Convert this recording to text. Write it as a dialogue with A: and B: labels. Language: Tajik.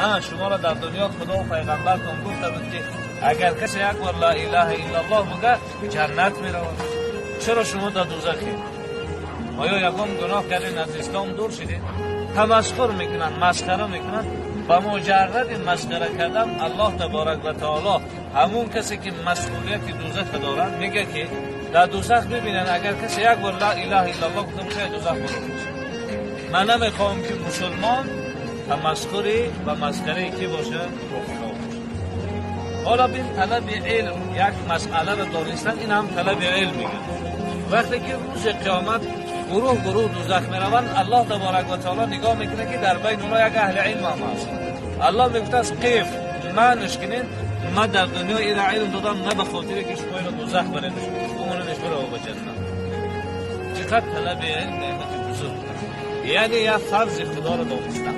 A: Шуморо дар дунё Худо ва пайғамбартон гуфта буд, ки агар касе як бор ла илаҳа иллаллоҳ буга, ҷаннат меравад. Чаро шумо дар дӯзахед? Оё ягон гуноҳ кардед, аз ислом дур шудед? Тамасхур мекунанд, масхара мекунанд. Ба муҷарради масхара кардан, Аллоҳ таборак ва таоло ҳамун касе ки масъулияти дӯзаха дорад, мега, ки дар дӯзах бибинанд, агар касе як бор ла илаҳа иллаллоҳ гуфта бошад, дӯзах ворид мешавад. Ман намехоҳам, ки мусулмон тамасхури ва масхараи ки бошад, кофирҳо бошад. Ҳоло бин, талаби илм, як масъаларо донистан, ин ҳам талаби илм мегӯяд. Вақте ки рӯзи қиёмат гурӯҳ гурӯҳ дӯзах мераванд, Аллоҳ таборак ва таоло нигоҳ мекунад, ки дар байни онҳо як аҳли илм ҳам ҳаст. Аллоҳ мегуфтааст: қиф, манш кунед, ман дар дунё ира илм додам на ба хотире ки шумо иро дӯзах баред, бумонедаш, бирава ба ҷаннат. Чӣ қадр талаби илм неъмати бузург аст, яъне як фарзи Худоро донистан.